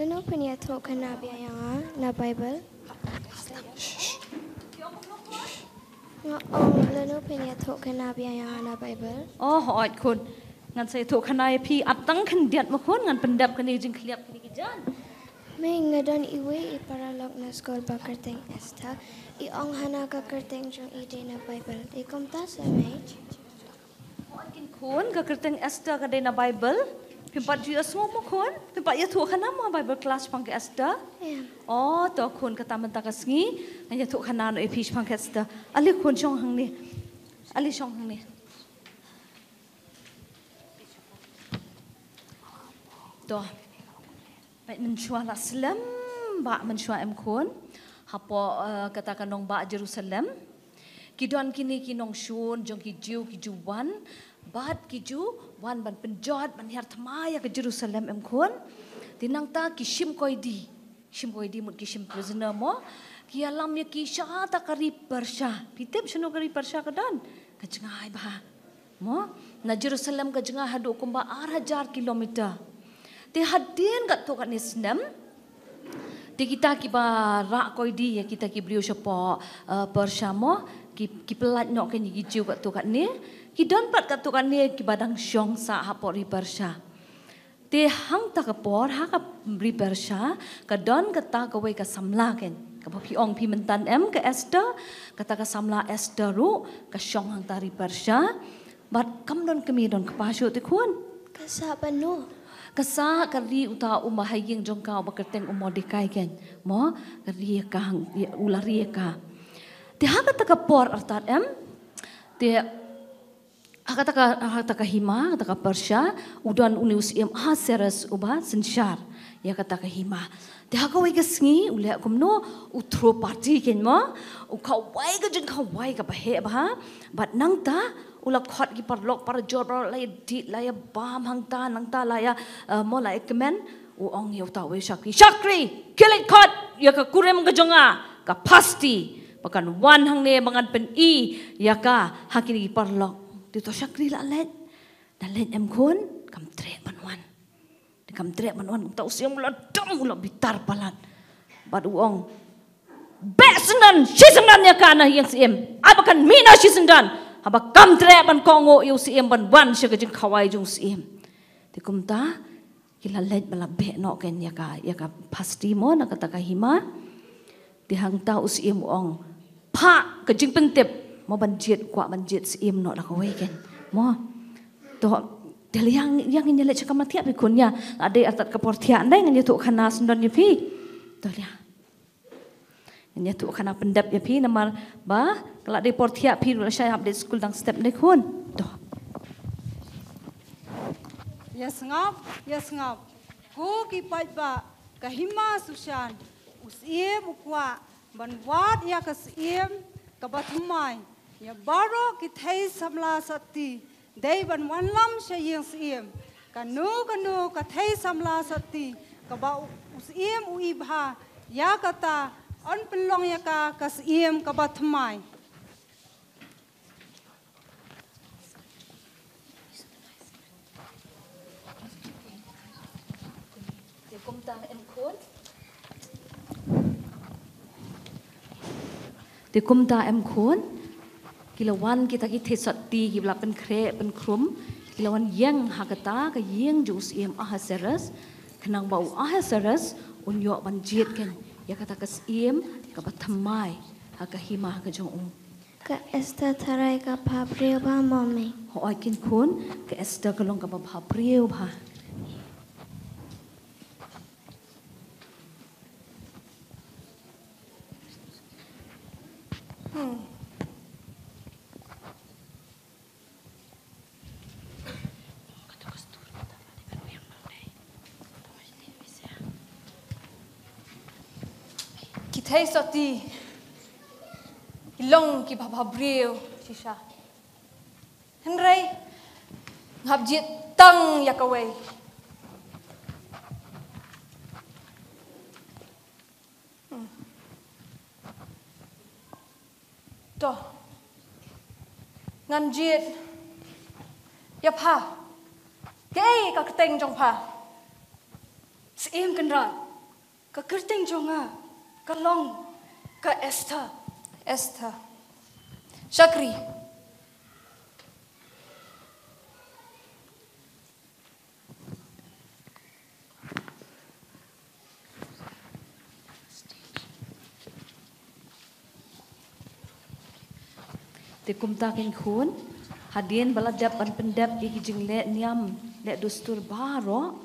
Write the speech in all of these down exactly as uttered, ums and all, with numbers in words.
Lano phin ïathuh khana biang ïa nga na Bible? Nga ong lano phin ïathuh khana biang ïa nga na Bible? Oh, hooid khun. Ngan sa ïathuh khana ïa phi, ap tang khyndiat mo khun, ngan pyndep kane jingkhliap kine ki jan. Mei, nga don iwei i paralok na skul ba kyrteng Esther. I ong hana ka kyrteng jong i dei na Bible. Dei kumta sa mei? Hooid khun, ka kyrteng Esther ka dei na Bible. Phim pat ju ïohsngew mo khun? Phim pat ïathuh khana mo Bible class shaphang ka Esther? Em. Oh, to khun, kata mynta ka sngi ngan ïathuh khana noh ïa phi shaphang ka Esther. Ale khun, shong hangne. Ale shong hangne. To. Peit mynshuwa la slem bha mynshuwa em khun. Hapoh, eh, kata ka nongbah Jerusalem. Ki don kine ki nongshun jong ki Jiw ki ju wan. Bad ki ju wan ban pynjot ban hiar thymmai ïa ka Jerusalem em khun. Te nangta ki shim koidi. Shim koidi mut ki shim prisoner mo. Ki ïalam ïa ki sha kata ka ri Persia. Phi tip shano ka ri Persia ka don? Ka jngai bha. Mo, na Jerusalem ka jngai haduh kumba ar hajar kilometer. Te hadien katto katne snem, te kita kiba rah koidi ïa kita ki briew shapoh, eh, Persia mo, ki, ki pyllait noh kein ïa ki Jiw katto katne, ki don pat katto katne kiba dang shong sah hapoh ri Persia. Te hangta ka por ha ka ri Persia, ka don kata kawei ka samla kein. Kaba phi ong phi mynta em ka Esther, kata ka samla Esther ruh, ka shong hangta ri Persia. Bad kam don kmie don kpa shuh te khun. Ka sah bad no? Ka sah ka ri uta u mahaïing jong ka uba kyrteng u Mordekai kein. Mo, ka ri ïa ka hang, ïa, u la ri ïa ka. Te ha kata ka por artat em. Te ha kata ka, ha kata ka hima, kata ka Persia, u don une u syiem Ahasuerus uba synshar ïa kata ka hima. Te ha kawei ka sngi, u leh kumno, u throw party kein mo, u khawai ka jingkhawai kaba heh bha, bad nangta, u la khot ki paralok parajor baroh la ïa dih, la ïa bam hangta, nangta la ïa, eh, mo la ïa kmen, u ong ïa uta uwei u shakri. Shakri, khie leit khot ïa ka kurim ka jong nga, ka Vashti, ba kan wan hangne ba ngan pyni ïa ka ha kine ki paralok. Te uta u shakri la leit. Da leit em khun, kam treh ban wan. Te kam treh ban wan, uta u syiem u la dom, u la bitar palat. Bad u ong, beh syndon, shi syndon ïa ka na ïing syiem. Ai ba kan mih noh shi syndon. Haba kam treh ban kohnguh ïa u syiem ban wan sha ka jingkhawai jong u syiem. Te kumta, ki la leit ba la beh noh kein ïa ka, ïa ka Vashti mo na kata ka hima. Te hangta u syiem u ong, phah ka jingpyntip, mo ban jied, kwah ban jied syiem noh da kawei kein. Mo. To, te ïa, ïa ngin ïa leit sha kamra thiah phi khun ïa. La dei artat ka por thiah, ngan ïathuh khana syndon ïa phi. To ïa. Ngan ïathuh khana pyndep ïa phi namar ba ka la dei por thiah, phi ruh la shai hap leit skul dang step ne khun. To. Ïa sngap, ïa sngap. Ko ki paidbah ka hima Sushan, u syiem u kwah ban wad ïa ka syiem kaba thymmai ïa baroh ki thei samla sotti. Dei ban wanlam sha ïing syiem. Kano kano ka thei samla sotti kaba u, u syiem u ibha, ïa kata yn pynlong ïa ka ka syiem kaba thymmai. Te kumta em khun. Te kumta em khun. Ki la wan kita ki thei sotti kiba la pynkhreh pynkhrum. Ki la wan ïeng ha kata ka ïing jong u syiem Ahasuerus. Khnang ba u Ahasuerus un ïoh ban jied kein ïa kata ka syiem kaba thymmai ha ka hima ka jong u. Ka Esther tharai ka bhabriew bha mo mei? Hooid kein khun, ka Esther ka long kaba bhabriew bha. Hmm. Ki thei sotti ki long kiba bhabriew shisha. Hynrei nga hap jied tang ïa kawei. Hmm. To. Ngan jied ïa pha. Kaei ka kyrteng jong pha? Syiem Kynrad. Ka kyrteng jong nga ka long ka Esther. Esther. Shakri. Te kumta keiñ khun, hadien ba la dep ban pyndep ïa ki jingleh niam leh dustur baroh,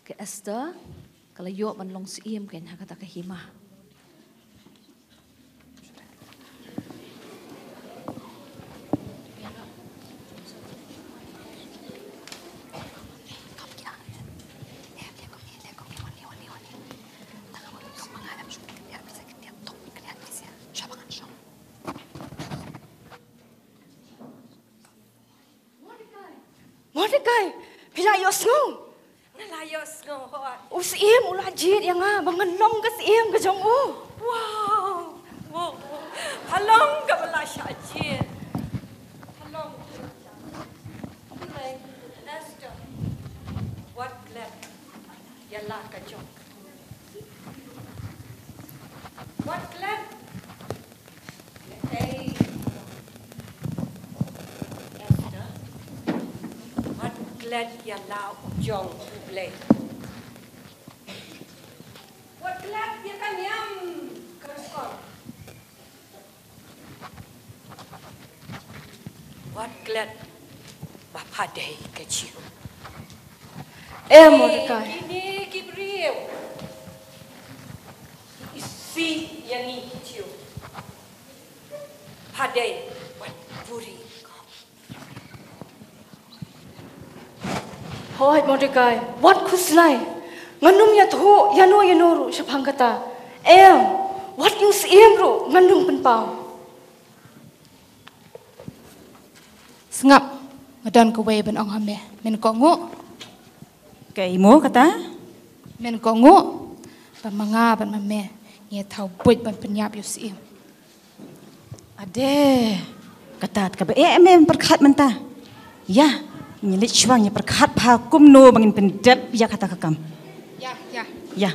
ka Esther ka la ïoh ban long syiem keiñ ha kata ka hima. Mordekai, phi la ïohsngew? Nga la ïohsngew, hooid. U syiem u la jied ïa nga ba ngan long ka syiem ka jong u. Wow, wow, wow. Pha long kaba la shah jied. Pha long kaba la shah jied. Esther, wat klet ïa la ka jong. Wat klet. Ei, Esther, wat klet ïa la u jong U Blei. Wat klet ïa ka niam ka rukom. Wat klet ba pha dei ka Jiw. Em, Mordekai. Kine ki briew ki isih ïa ngi ki Jiw. Pha dei ban puri. Hooid Mordekai, wat khuslai. Ngan ym ïathuh ïano ïano ruh shaphang kata. Em, wat ïa u syiem ruh ngan ym pynpaw. Sngap, nga don kawei ban ong ha me. Men kohnguh? Kaei mo kata? Men kohnguh ba ma nga bad ma me ngi ïa thaw buit ban pynïap ïa u syiem. Ade, kata kaba eh me pyrkhat mynta. Ïa, ngi leit shuwa ngi pyrkhat bha kumno ba ngin pyndep ïa kata ka kam. Ïa, ïa. Ïa.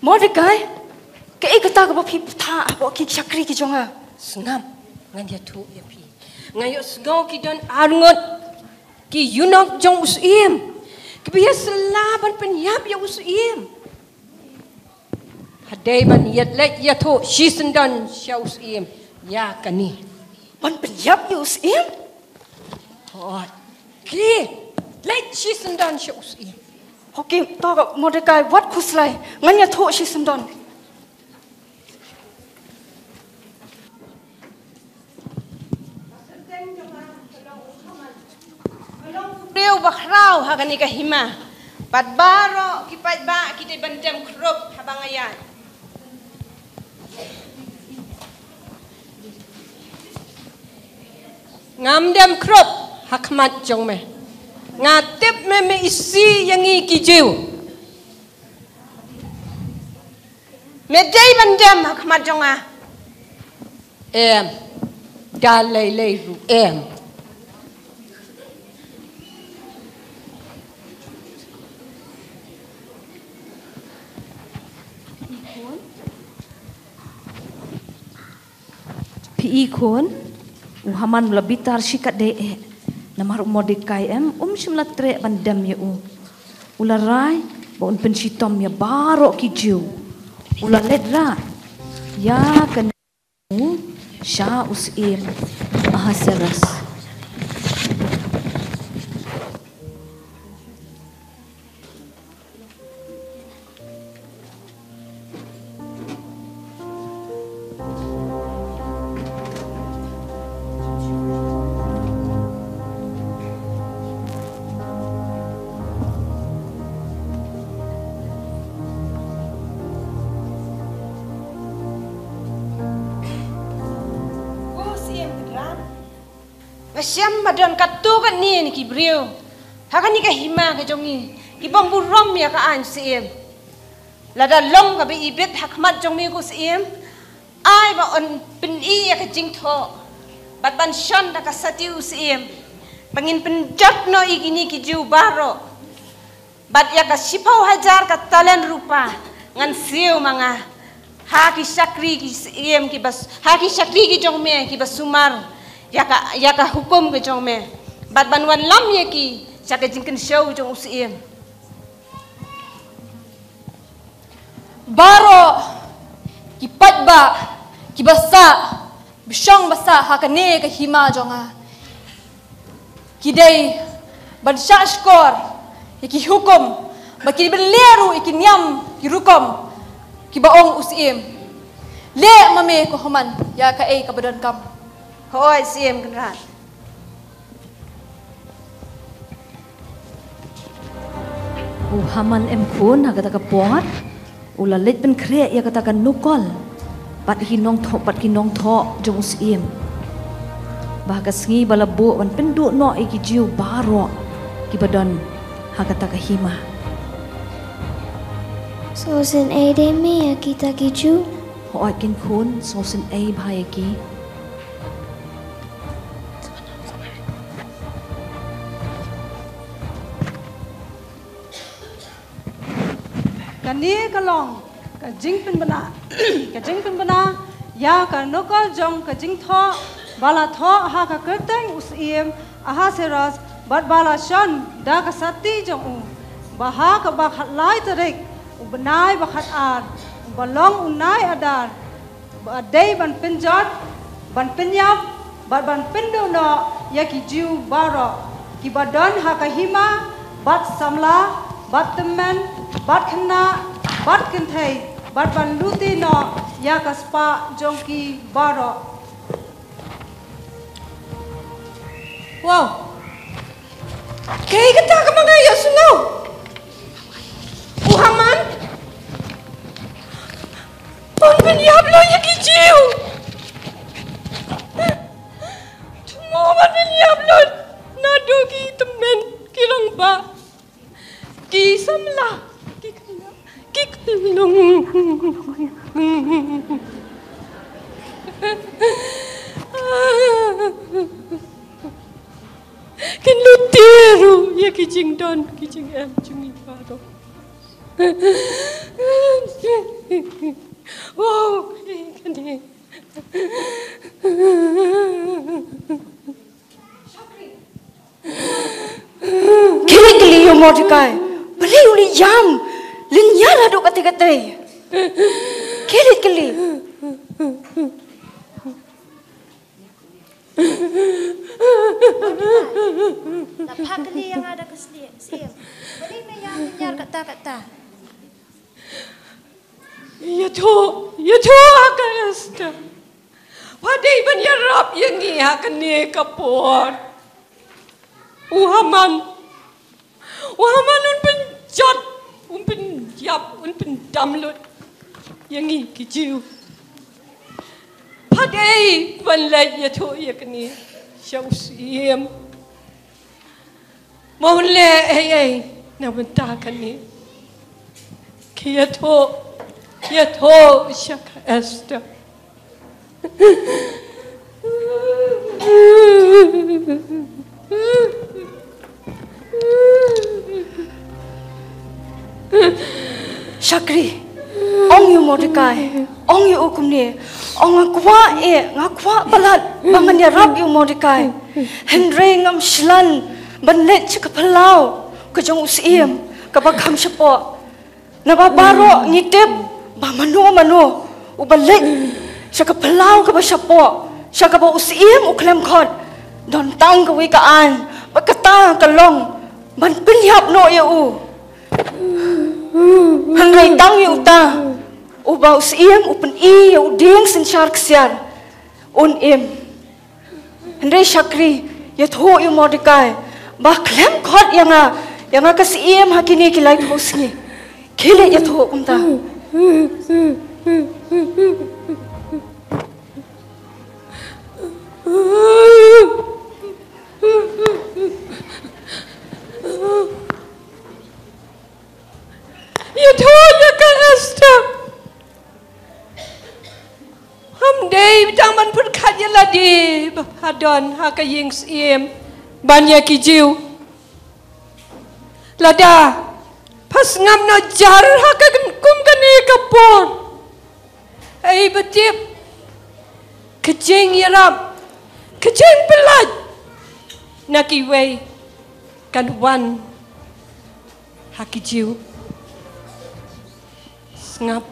Mordekai, kaei kata kaba phi pyrta hapoh ki shakri ki jong nga? Sngap, ngan ïathuh ïa phi. Nga ïohsngew ki don arngut ki eunuch jong u syiem kiba ïa sla ban pynïap ïa u syiem. Hadei ban ïa leit ïathuh shisyndon sha u syiem ïa kane. Ban pynïap ïa u syiem? Hooid. Ki leit shisyndon sha u syiem. Hooid, to Mordekai, wat khuslai, ngan ïathuh shisyndon. Briew ba khraw ha kane ka hima. Bad baroh ki paidbah ki dei ban dem khrup haba nga ïaid. Ngam dem khrup ha khmat jong me. Nga tip me me isih ïa ngi ki Jiw. Me dei ban dem ha khmat jong nga? Em. Da lei lei ruh em. Phi i khun, u Haman u la bitar shikatdei eh. Namar u Mordekai em, um shym la treh ban dem ïa u. U la rai ba un pynshitom ïa baroh ki Jiw. U la leit rah ïa kane u sha u syiem Ahasuerus. Ko Syiem Kynrad, nga shem ba don katto katne na ki briew ha kane ka hima ka jong ngi ki bym burom ïa ka aiñ Syiem. Lada long kaba ibit ha khmat jong me ko Syiem, ai ba un pyni ïa ka jingthoh bad ban shon da ka sati u Syiem, ba ngin pynjot noh ïa kine ki Jiw baroh. Bad ïa ka shiphew hajar ka talen rupa ngan siew ma nga ha ki shakri ki Syiem kiba s-, ha ki shakri ki jong me kiba sumar ïa ka, ïa ka hukum ka jong me, bad ban wanlam ïa ki sha ka jingkynshew jong u Syiem. Baroh ki paidbah kiba sah, ba shong ba sah ha kane ka hima jong nga, ki dei ban shah shkor ïa ki hukum, ba ki ban leh ruh ïa ki niam ki rukom kiba ong u Syiem. Leh ma me ko Haman ïa kaei kaba donkam. Hooid Syiem Kynrad. U Haman em khun, ha kata ka por u la leit pynkhreh ïa kata ka nukol bad ki nongthoh, bad ki nongthoh jong u Syiem, ba ha ka sngi ba la buh ban pynduh noh ïa ki Jiw baroh kiba don ha kata ka hima. Sngewsynei dei me ïa kita ki Jiw? Hooid keiñ khun, sngewsynei bha ïa ki. Kane ka long ka jingpynbna, ka jingpynbna ïa ka nukol jong ka jingthoh ba la thoh ha ka kyrteng u Syiem Ahasuerus, bad ba la shon da ka sati jong u, ba ha kaba khatlai tarik u bnai ba khatar, uba long u nai Adar, ba dei ban pynjot, ban pynïap, bad ban pynduh noh ïa ki Jiw baroh kiba don ha ka hima, bad samla, bad tymmen, bad khynnah, bad kynthei, bad ban lute noh ïa ka spah jong ki baroh. Wow. Kaei kata kaba nga ïohsngew? U Haman un pynïap lut ïa ki Jiw. To mo ban pynïap lut naduh ki tymmen, ki rangbah, ki samla, ki khynnah, ki khynnah. Kin lute ruh ïa ki jingdon ki jingem jong ngi baroh. Wow, kane. Khie leit kylli ïa u Mordekai balei u leit ïam lynñiar haduh katei katei. Khie leit kylli. La phah kylli ïa nga da ka slie, Syiem. Balei me ïam lynñiar katta katta? Ïathuh, ïathuh ha ka Esther. Pha dei ban ïarap ïa ngi ha kane ka por. U Haman, u Haman un pynjot, un pynïap, un pyndam lut ïa ngi ki Jiw. Pha dei ban leit ïathuh ïa kane sha u Syiem. Mo, un leh ei ei na bynta kane. Khie ïathuh, ïathuh sha ka Esther. Shakri. Ong ïa u Mordekai, ong ïa u kumne, ong nga kwah eh, nga kwah palat ba ngan ïarap ïa u Mordekai. Hynrei ngam shlan ban leit sha ka phyllaw ka jong u syiem kaba kham shapoh. Naba baroh ngi tip ba mano mano uba leit sha ka phyllaw kaba shapoh, sha kaba u syiem u khlem khot, don tang kawei ka aiñ, ba kata ka long ban pynïap noh ïa u. Hynrei tang ïa uta uba u syiem u pyni ïa u dieng synshar ksiar, un im. Hynrei shakri, ïathuh ïa u Mordekai ba khlem khot ïa nga, ïa nga ka syiem ha kine ki laiphew sngi. Khie leit ïathuh kumta. Ïathuh ïa ka Esther. Ham dei tang ban pyrkhat ïa lade ba pha don ha ka ïing syiem ban ïa ki Jiw. Lada pha sngap noh jar ha ka kum kane ka por, ai ba tip ka jingïarap, ka jingpyllait na kiwei kan wan ha ki Jiw. Sngap.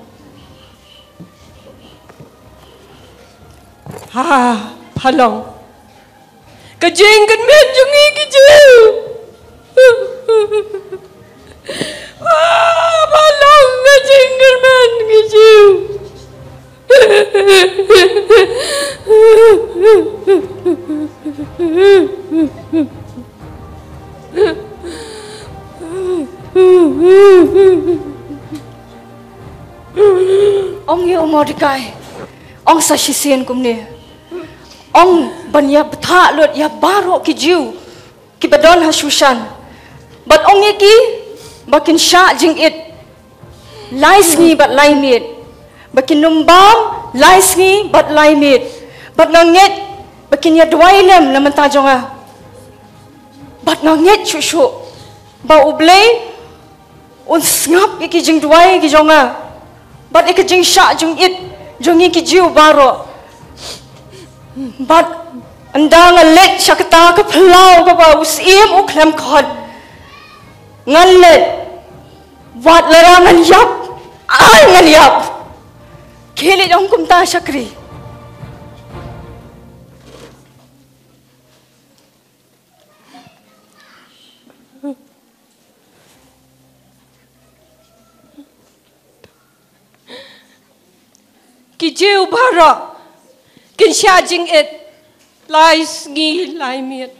Ha, pha long ka jingkyrmen jong ngi ki Jiw. Ha, pha long ka jingkyrmen ki Jiw. Ong ïa u Mordekai, ong sa shisien kumne, ong ban ïa bthah lut ïa baroh ki Jiw kiba don ha Shushan. Bad ong ïa ki ba kin shah jingit lai sngi bad lai miet, ba kin ym bam lai sngi bad lai miet. Bad nga ngeit ba kin ïa duwai lem na mynta jong nga. Bad nga ngeit shuh shuh ba U Blei un sngap ïa ki jingduwai ki jong nga bad ïa ki jingshah jingit jong ngi ki Jiw baroh. Bad ynda nga leit sha kata ka phyllaw kaba u syiem u khlem khot, ngan leit. Wat lada ngan ïap, ai ngan ïap. Khie leit ong kumta shakri. Ki Jiw baroh kin shah jingit lai sngi lai miet.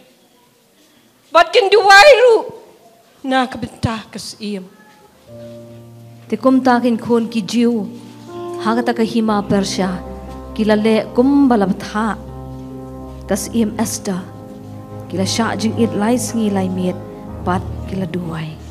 Bad kin duwai ruh na ka bynta ka syiem. Te kumta kin khun ki Jiw ha kata ka hima Persia ki la leh kumba la bthah ka syiem Esther. Ki la shah jingit lai sngi lai miet bad ki la duwai.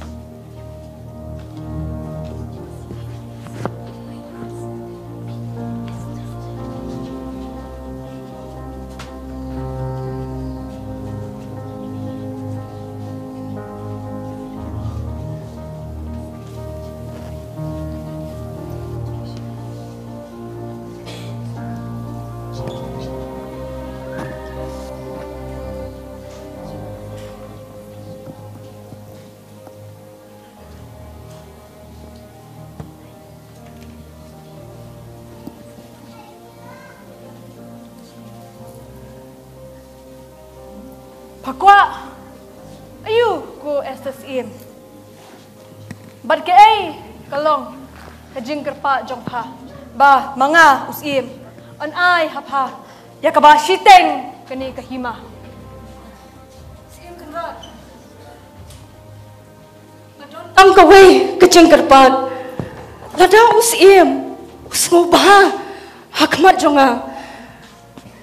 Pha kwah aïu ko Esther syiem? Bad kaei ka long ka jingkyrpad jong pha ba ma nga u syiem yn ai ha pha ïa kaba shiteng kane ka hima? Syiem Kynrad, nga don tang kawei ka jingkyrpad. Lada u syiem u sngewbha ha khmat jong nga,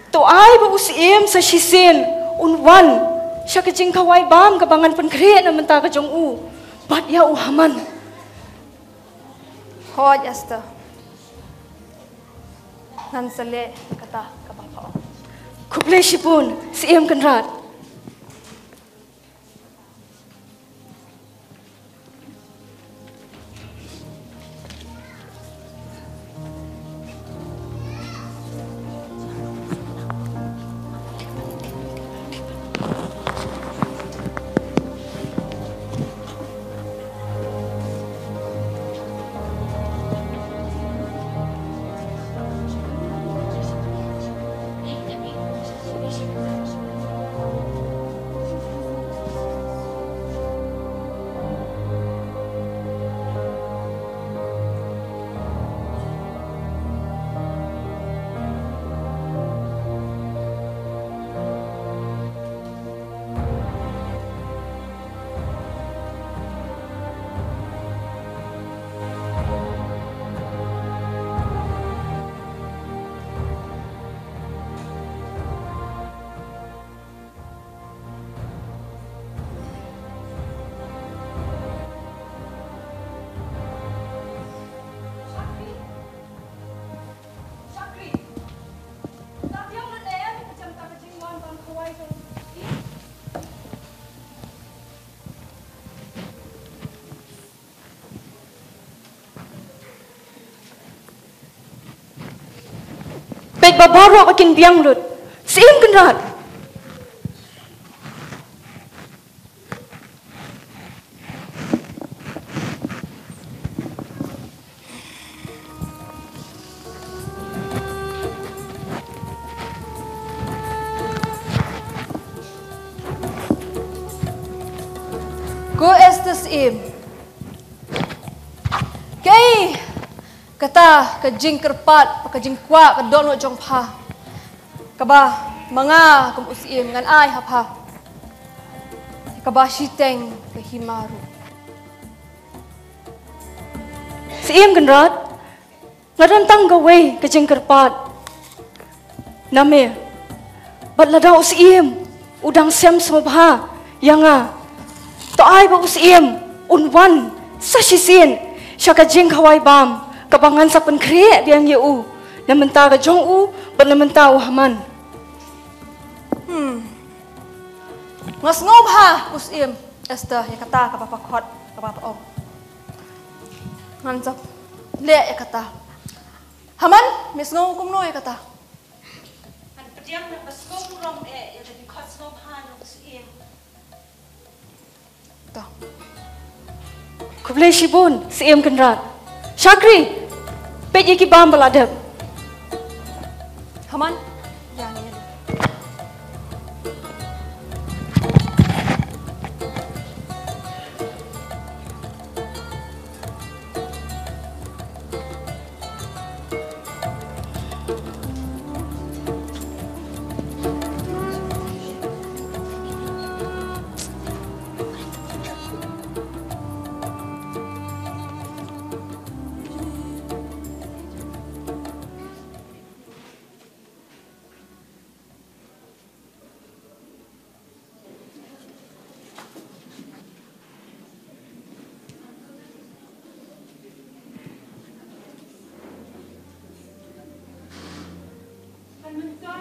to ai ba u syiem sa shisien un wan sha ka jingkhawai bam kaba ngan pynkhreh na mynta ka jong u bad ïa u Haman. Hooid Esther, ngan sa leh kata kaba pha ong. Khublei shibun Syiem Kynrad. Ba baroh ba kin biang lut. Syiem Kynrad. Ko Esther Syiem. Kaei kata ka jingkyrpad, ka jingkwah, ka dohnud jong pha, kaba ma nga kum u Syiem ngan ai ha pha, kaba shiteng ka hima ruh. Syiem Kynrad, nga don tang kawei ka jingkyrpad na me. Bad lada u Syiem u dang sem sngewbha ïa nga, to ai ba u Syiem un wan sa shisien sha ka jingkhawai bam kaba ngan sa pynkhreh biang ïa u na bynta ka jong u bad na bynta u Haman. Hmm. Nga sngewbha u Syiem Esther ïa kata kaba pha khot, kaba pha ong. Ngan sa leh ïa kata. Haman, me sngew kumno ïa kata? Ngan pdiang, ngan pdiang sngewburom eh ïa ka jingkhot sngewbha jong u Syiem. To. Khublei shibun Syiem Kynrad. Shakri, peit ïa ki bam ba la dep. Haman, ïa ni, ïa ni.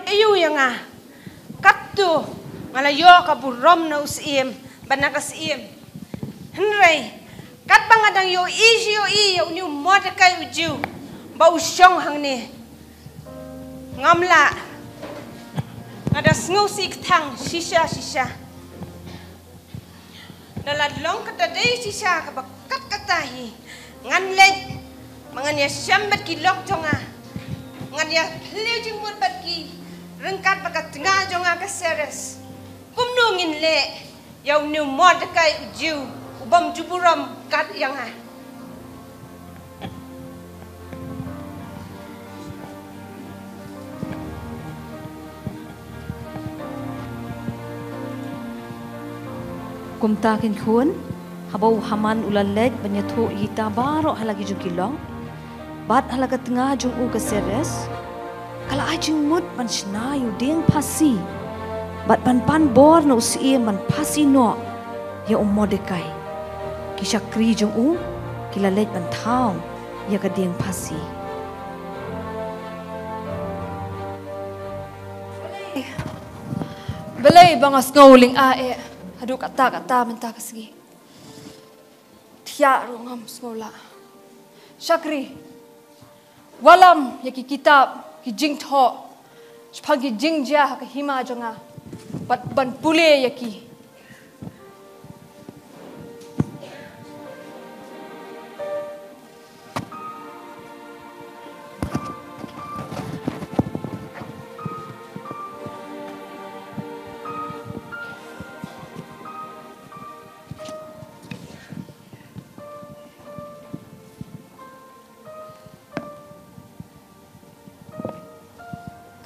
Aïu ïa nga. Katto nga la ïoh ka burom na u Syiem bad na ka Syiem. Hynrei katba nga dang ïohi shi ïohi ïa une u Mordekai u Jiw ba u shong hangne, ngam lah. Nga da sngewsih kthang shisha shisha. Da la long kata dei shisha kaba kat kata hi ngan leit, ba ngan ïashem bad ki lok jong nga, ngan ïaphylliew jingmut bad ki ryngkat bad ka tnga jong nga ka Seres. Kumno ngin leh ïa une u Mordekai u Jiw u bym ju burom kat ïa nga? Kumta keiñ khun, haba u Haman u la leit ban ïathuh ïa kita baroh ha la ki jong ki lok bad ha la ka tnga jong u ka Seres, ka la ai jingmut ban shna ïa u dieng phasi bad ban pan bor na u Syiem ban phasi noh ïa u Mordekai. Ki shakri jong u ki la leit ban thaw ïa ka dieng phasi. Balei ba nga sngew lynga eh haduh katta katta mynta ka sngi? Thiah ruh ngam sngew lah. Shakri, wallam ïa ki kitab, ki jingthoh shaphang ki jingjia ha ka hima jong nga bad ban pule ïa ki.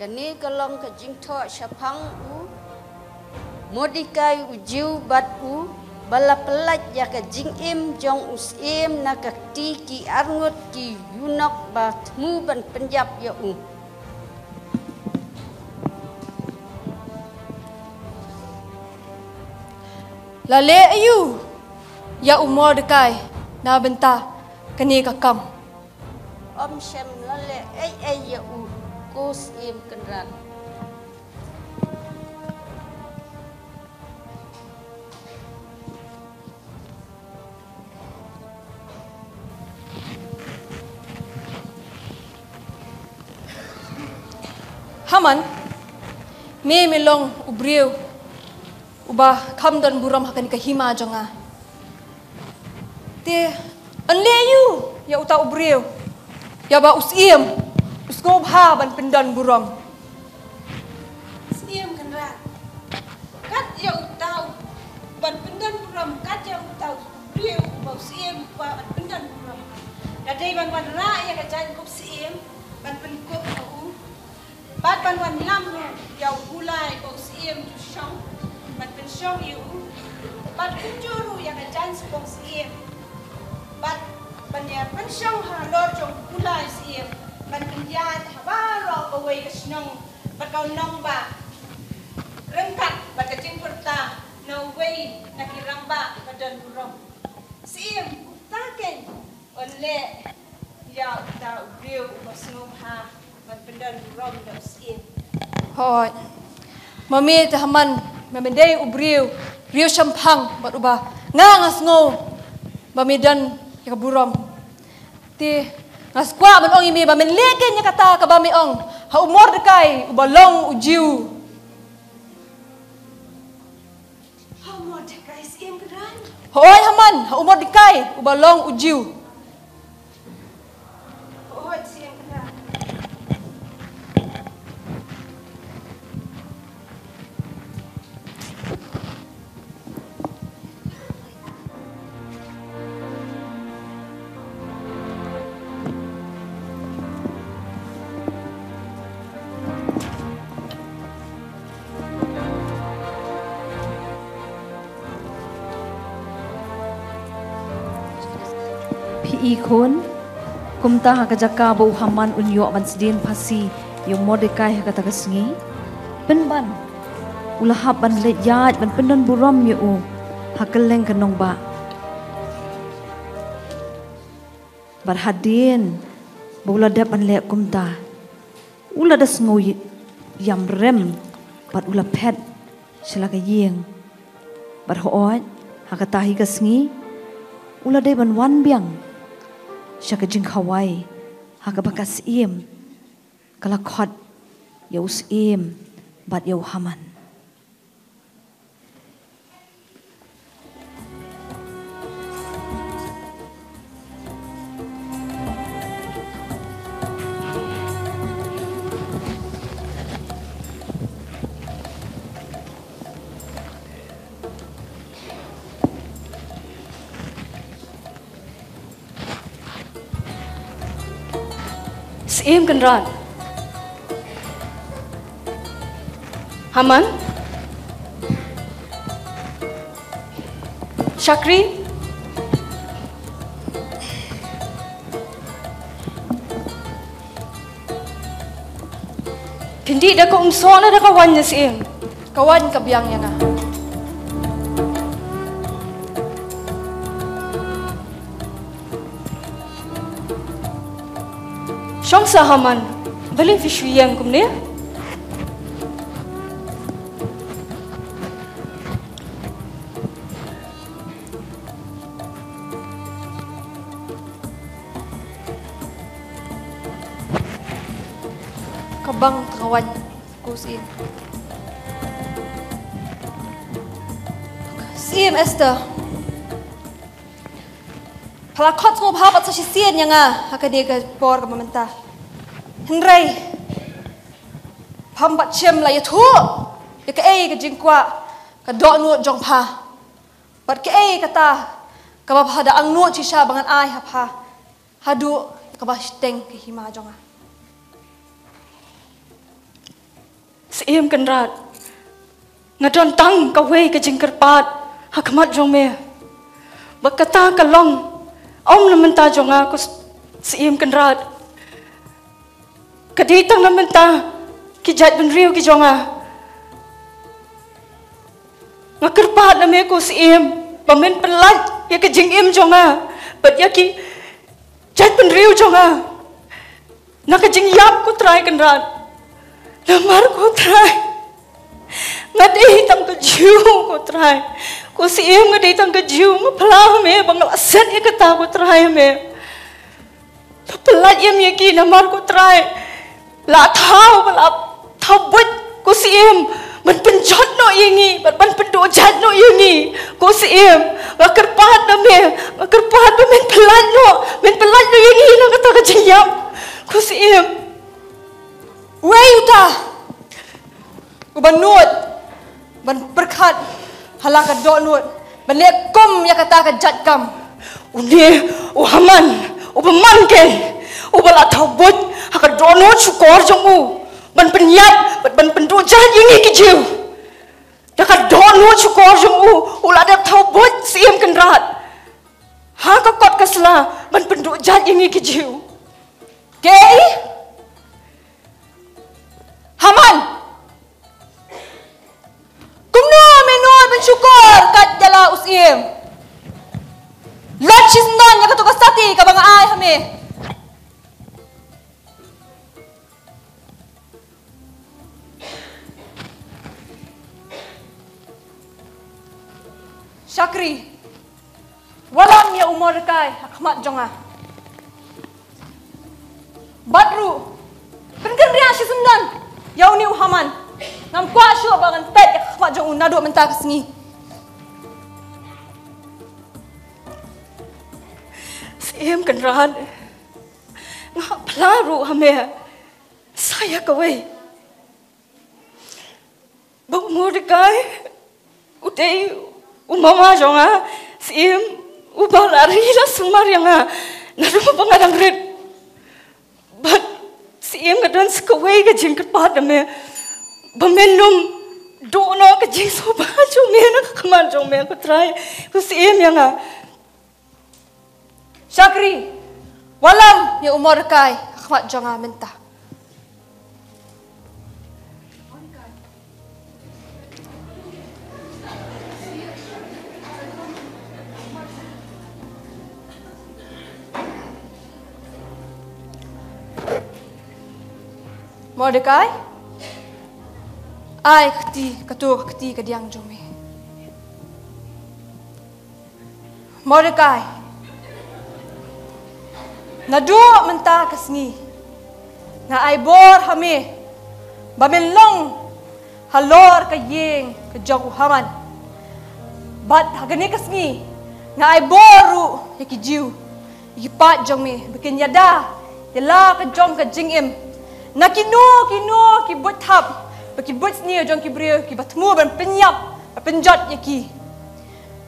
Kane ka long ka jingthoh shaphang u Mordekai u Jiw bad u ba la pyllait ïa ka jingim jong u Syiem na ka kti ki arngut ki ïunok ba thmu ban pynïap ïa u. La leh aïu ïa u Mordekai na bynta kane ka kam? Ym shym la leh ei ei ïa u, ko Syiem Kynrad. Haman, me me long u briew uba kham don burom ha kane ka hima jong nga. Te yn leh ïa uta u briew, ïa ba u Syiem u sngewbha ban pyndon burom. Syiem Kynrad, kat ïa uta u ban pyndon burom, kat ïa uta u briew uba u Syiem u kwah ban pyndon burom. Lada dei ban wanrah ïa ka jaiñ ko Syiem ban pynkup ïa u, bad ban wanlam ruh ïa u Bulai ko Syiem ju shong ban pynshong ïa u, bad pynjur ruh ïa ka jaiñ sbong Syiem, bad ban ïa pynshong halor jong u Bulai Syiem ban pynïaid ha baroh kawei ka shnong bad ka nongbah, ryngkat bad ka jingpyrta na uwei na ki rangbah ba don burom. Syiem, uta keiñ yn leh ïa uta u briew uba sngewbha ban pyndon burom ïa u Syiem. Hooid. Ma me te Haman, ma me dei u briew, briew shemphang bad uba nga nga sngew ba me don ïa ka burom. Te nga kwah ban ong ïa me ba men leh keiñ ïa kata kaba me ong ha u Mordekai uba long u Jiw. Ha u Mordekai, Syiem Kynrad? Hooid Haman, ha u Mordekai uba long u Jiw. Hooid Syiem Kynrad. Phi i khun, kumta ha ka jaka ba u Haman un ïoh ban sdien phasi ïa u Mordekai ha kata ka sngi, pynban u la hap ban leit ïaid ban pyndon burom ïa u ha kylleng ka nongbah. Bad hadien ba u la dep ban leh kumta, u la da sngew ïam rem bad u la phet sha la ka ïing. Bad hooid, ha kata hi ka sngi u la dei ban wan biang sha ka jingkhawai ha kaba ka Syiem ka la khot ïa u Syiem bad ïa u Haman. Syiem Kynrad. Haman. Shakri. Phin dih da ka umsoh ne da ka waiñ, Syiem? Ka waiñ ka biang ïa nga. Shong sha, Haman, balei phi shu ïeng kumne? Ka bang tang waiñ ko Syiem. Syiem Esther. Pha la khot sngewbha pat sa shisien ïa nga ha kane ka por kaba mynta. Hynrei pham pat shym la ïathuh ïa kaei ka jingkwah ka dohnud jong pha. Bad kaei kata kaba pha da angnud shisha ba ngan ai ha pha haduh kaba shiteng ka hima jong nga. Syiem Kynrad, nga don tang kawei ka jingkyrpad ha khmat jong me. Bad kata ka long, ym na bynta jong nga ko Syiem Kynrad. Ka dei tang na bynta ki jaitbynriew ki jong nga. Nga kyrpad na me ko Syiem ba men pyllait ïa ka jingim jong nga bad ïa ki jaitbynriew jong nga na ka jingïap ko Trai Kynrad. Namar ko Trai, nga dei tang ka Jiw ko Trai. Ko Syiem, nga dei tang ka Jiw, nga phla ha me ba nga la set ïa kata ko Trai ha me. Pyllait ïa me ïa ki namar ko Trai, la thaw ba la Buit, ko Syiem, ban pynjot noh ïa ngi, ban, ban pynduh jait noh ïa ngi. Ko Syiem, nga kyrpad na me, nga kyrpad ba men pyllait noh, men pyllait noh ïa ngi na kata ka jingïap. Ko Syiem. Wei uta uba nud ban pyrkhat ha la ka dohnud ban leh kum ïa kata ka jait kam? Une u Haman, uba man ken, uba la thaw buit ha ka dohnud shukor jong u ban pynïap, ban, ban pynduh jait ïa ngi ki Jiw. Da ka dohnud shukor jong u, u la dep thaw buit, Syiem Kynrad, ha ka kot ka sla ban pynduh jait ïa ngi ki Jiw. Kaei? Haman, kumno me nud ban shukor kat ïa la u Syiem? Leit shisyndon ïa kato ka sati kaba nga ai ha me. Shakri, wallam ïa u Mordekai ha khmat jong nga. Bad ruh, pynkynriah shisyndon ïa une u Haman. Ngam kwah shuh ba ngan peit ïa ka khmat jong u naduh mynta ka sngi. Syiem Kynrad, nga phla ruh ha me sa ïa kawei ba u Mordekai u dei u mama jong nga, Syiem, uba la ri la sumar ïa nga naduh ba nga dang rit. Bad Syiem, nga don sa kawei ka jingkyrpad na me, ba men nym duh noh ka jingsngewbha jong me na ka khmat jong me, ko Trai. Ko Syiem ïa nga. Shakri, wallam ïa u Mordekai ha khmat jong nga mynta. Mordekai, ai kti, kato ka kti kadiang jong me. Mordekai, naduh mynta ka sngi nga ai bor ha me ba men long halor ka ïing ka jong u Haman. Bad ha kane ka sngi nga ai bor ruh ïa ki Jiw, ïa ki paid jong me, ba kin ïada ïa la ka jong ka jingim na kino kino ki buit thap bad ki buit sniew jong ki briew kiba thmu ban pynïap, ban pynjot ïa ki.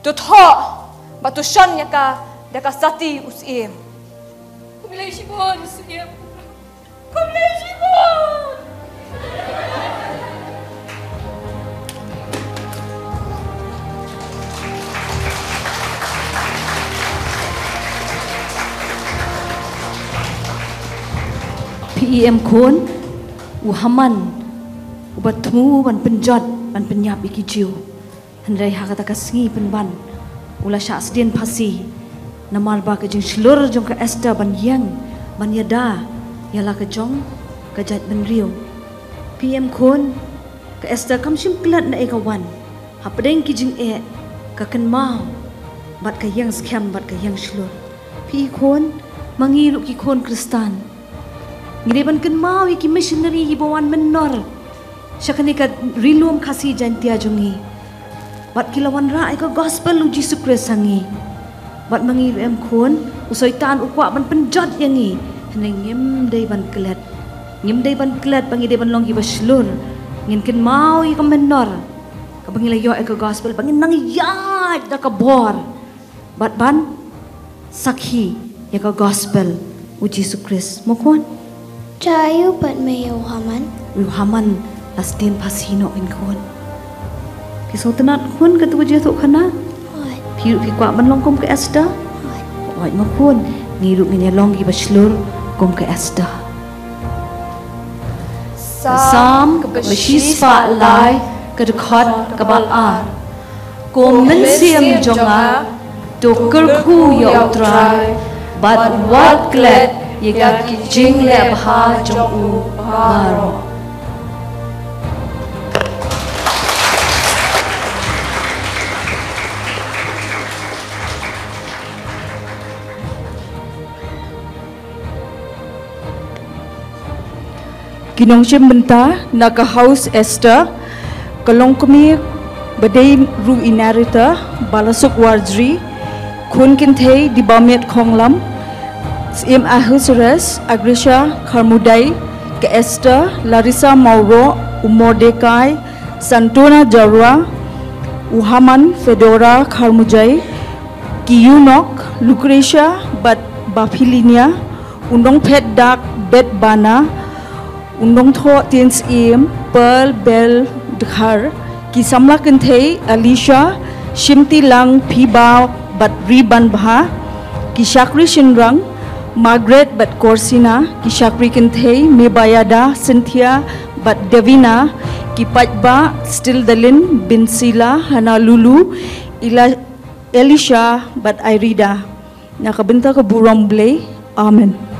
To thoh bad to shon ïa ka da ka sati, u Syiem. Khublei shibun, Syiem. Khublei shibun. Phi i em khun, u Haman uba thmu ban pynjot, ban pynïap ïa ki Jiw. Hynrei ha kata ka sngi pynban u la shah sdien phasi namar ba ka jingshlur jong ka Esther ban ïeng, ban ïada ïa la ka jong ka jaitbynriew. Phi i em khun, ka Esther kam shym klet naei ka wan. Hapdeng ki jingeh, ka kynmaw bad ka ïeng skhem bad ka ïeng shlur. Phi i khun, ma ngi ruh ki khun Khristan, ngi dei ban kynmaw ïa ki missionary kiba wan mynnor sha kane ka ri lum Khasi Jaintia jong ngi, bad ki la wanrah ïa ka gospel u Jisu Khrist ha ngi. Bad ma ngi ruh em khun, u Soitan u kwah ban pynjot ïa ngi. Hynrei ngim dei ban klet. Ngim dei ban klet ba ngi dei ban long kiba shlur. Ngin kynmaw ïa ka mynnor kaba ngi la ïoh ïa ka gospel, ba ngin nang ïaid da ka bor bad ban sakhi ïa ka gospel u Jisu Khrist. Mo khun? Jia aiu pat me ïa u Haman? U Haman la sdien phasi noh, khun. Phi sngewtynnat khun kato ka jingïathuhkhana? Hooid. Phi ruh phi kwah ban long kum ka Esther? Hooid. Hooid mo khun, ngi ruh ngin ïa long kiba shlur kum ka Esther. Salm kaba shispah lai, ka dkhot kaba ar. Ko mynsiem jong nga, to kyrkhu ïa U Trai, bad wat klet ïa ki jingleh bha jong u baroh. Ki nongshim bynta na ka House Esther, ka longkmie ba dei ruh i narrator, Balasuk Warjri, khun kynthei Dibamiet Khonglam, Syiem Ahasuerus, Agrisha Kharmudai, ka Esther, Larissa Mauro, u Mordekai, Santona Jarwa, u Haman, Fedora Kharmujai, ki Eunuch, Lucretia bad Baphilinia, u nongphet dak Bet Bana, u nongthoh tien syiem Pearl Bell Dkhar, ki samla kynthei Alicia, Shimti Lang, Phi Baw bad Ri Banbha, ki shakri shynrang Margaret bad Korsina, ki shakri kynthei Mebayada, Cynthia bad Davina, ki paidbah Stildalin, Binsila, Hana Lulu, Ila, Elisha bad Irida. Na ka bynta ka burom Blei. Amen.